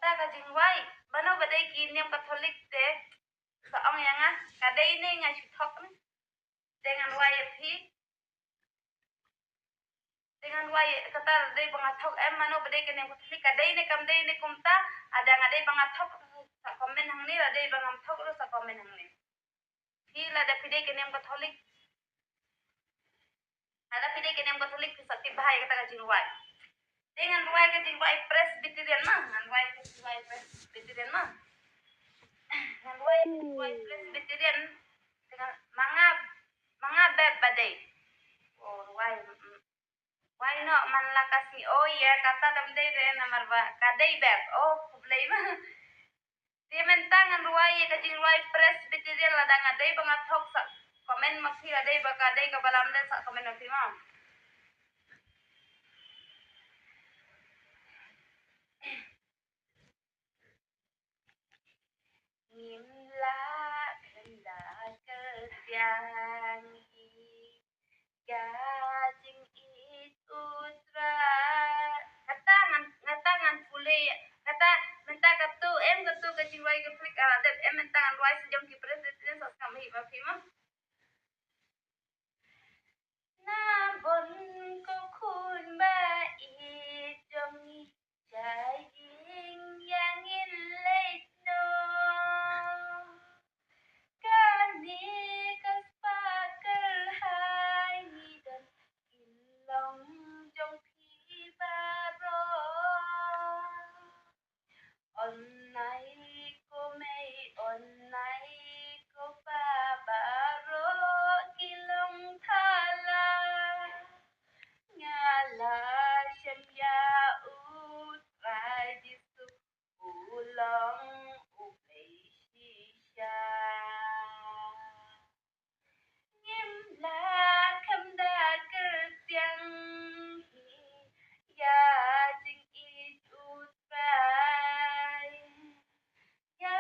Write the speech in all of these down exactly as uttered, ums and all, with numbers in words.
Kata ka jingrwai, mano ba dei ki niam Katholik te, sa ong ïa nga, ka dei ne nga shu thok ne. Te ngan rwai ïa phi. Te ngan rwai kata, dei ba nga thok em, mano ba dei ka niam Katholik, ka dei ne kam dei ne kumta, lada nga dei ba nga thok, sa comment hangne, lada dei ba ngam thok ruh sa comment hangne. Phi lada phi dei ka niam Katholik. Lada phi dei ka niam Katholik phi sa tip bha ïa kata ka jingrwai. Te ngan rwai ka jingrwai Presbyterian ma, ngan rwai ka jingrwai Presbyterian ma. Ngan rwai ka jingrwai Presbyterian. Te ngan, ma nga, ma nga bep ba dei. Oh, rwai, mm, mm. Why not? Man la ka sngi, oh ïa, kata dam dei re namar ba ka dei bep. Oh, khublei ma. Te mynta ngan rwai ïa ka jingrwai Presbyterian, lada nga dei ba nga thok sa comment ma phi, lada dei ba ka dei kaba lamdei sa comment ma phi ma. Ngim lah khynda kyrtiang ïa ka jingïeit U Trai. Kata ngan, kata ngan pule, kata mynta katu em, katu ka jingrwai ka flick, ah, dep em, mynta ngan rwai sa jong ki Presbyterian sa skam hi ma phi ma. Na bun ko khun ba ïeit jong ngi, sha ïing ïa ngin leit noh. Kane ka spah kyrhai ngi don, ki long jong phi baroh. Ong nai ko mei, ong nai ko pa, baroh ki long thala. Nga la shem ïa U Trai Jisu, u long U Blei shisha. Ngim lah kham da kyrtiang hi ïa jingïeit U Trai, ïa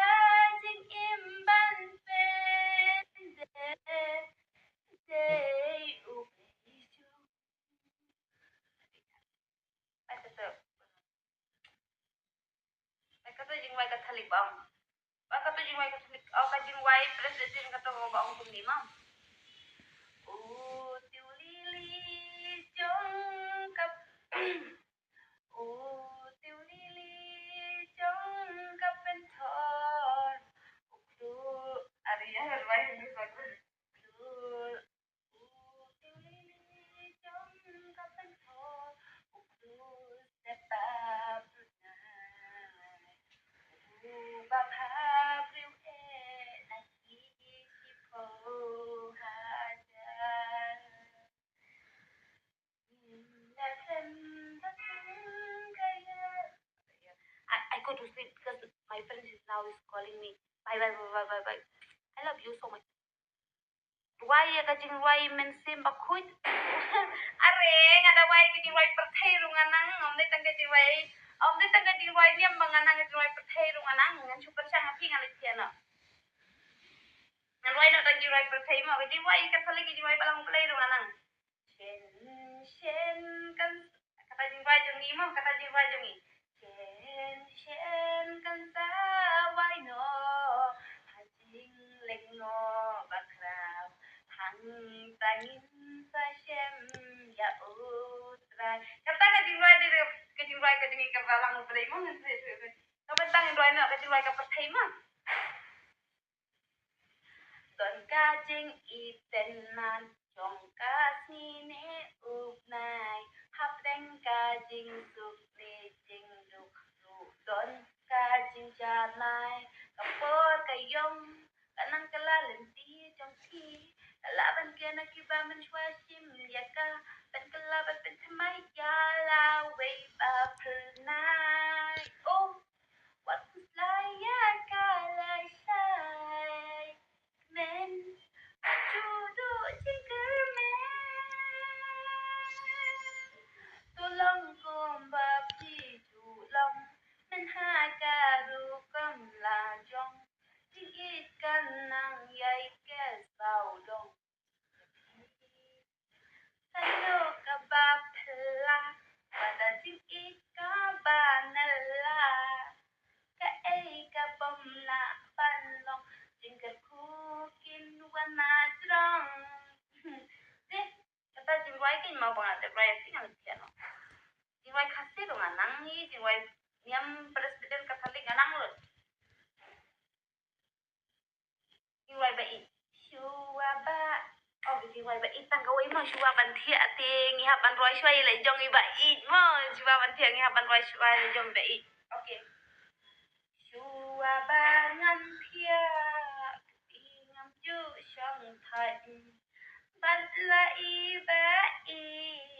jingim ban pyndep dei U Blei shisha. Ai, kata. Ai, kata jingwai Katholik ba ong. Ba kata jingwai Katholik, oh, ka jingwai Presbyterian kata ba ong kumne ma. U Tiw Lili jong ka, U Tiw Lili jong ka Pynthor. U Kru, ari ya, rwai English ba Kru. U Tiw Lili jong ka Pynthor, u Kru step up tonight. U ba bha briew eh na ki shiphew hajar. Ngin ïa kren ba kum ka ïa. I, I go to sleep because my friend is now is calling me. Bye, bye, bye, bye, bye, bye. I love you so much. Rwai ïa ka jingrwai mynsiem bakhuid. Are, nga da rwai ka jingrwai pyrthei ruh nga nang, ym dei tang ka jingrwai, ym dei tang ka jingrwai niam ba nga nang, ka jingrwai pyrthei ruh nga nang, ngan shu pyrshang ha phi nga leit phi ano. Ngan rwai noh tang jingrwai pyrthei mo, ka jingrwai Katholik, ka jingrwai Balang Blei ruh nga nang. Shen, shen kan, kata jingrwai jong ngi mo, kata jingrwai jong ngi. Shen, shen kan sa wai noh ha jingleh noh bakhraw, hangta ngin sa shem ïa U Trai. Kata ka jingrwai de, ka jingrwai ka jong ngi ka Balang Blei mo, ngan sa, ka bynta ngan rwai noh ka jingrwai ka pyrthei mo. Don ka jingïeit tynat jong ka sngi ne u bnai, hapdeng ka jingsuk ne jingduk ruh don ka jingjanai. Ka por ka ïong, ka nang kylla lynti jong phi, ka lah ban kren na kiba mynshuwa shim ïa ka, ban kylla ban pynthymmai ïa lawei ba phyrnai. Oh, wat pynslai ïa ka lashai kmen, wat ju duh jingkyrmen. To long kumba phi ju long, men ha ka rukom la jong. Jingïeit kan nang ïai kyrsawdong. Mo ba nga dep rwai Khasi nga la thiah noh. Jingwai Khasi ruh nga nang hi, jingwai niam Presbyterian Catholic nga nang lut. Jingwai ba ïeit. Shuwa ba. Oh, jingwai ba ïeit tang kawei mo, shuwa ban thiah te ngi hap ban rwai shuwa ïa la jong i ba ïeit mo, shuwa ban thiah ngi hap ban rwai shuwa ïa la jong i ba ïeit. Okay. Shuwa ba ngan thiah, i ngam ju shong thait. Bad la i ba ïeit.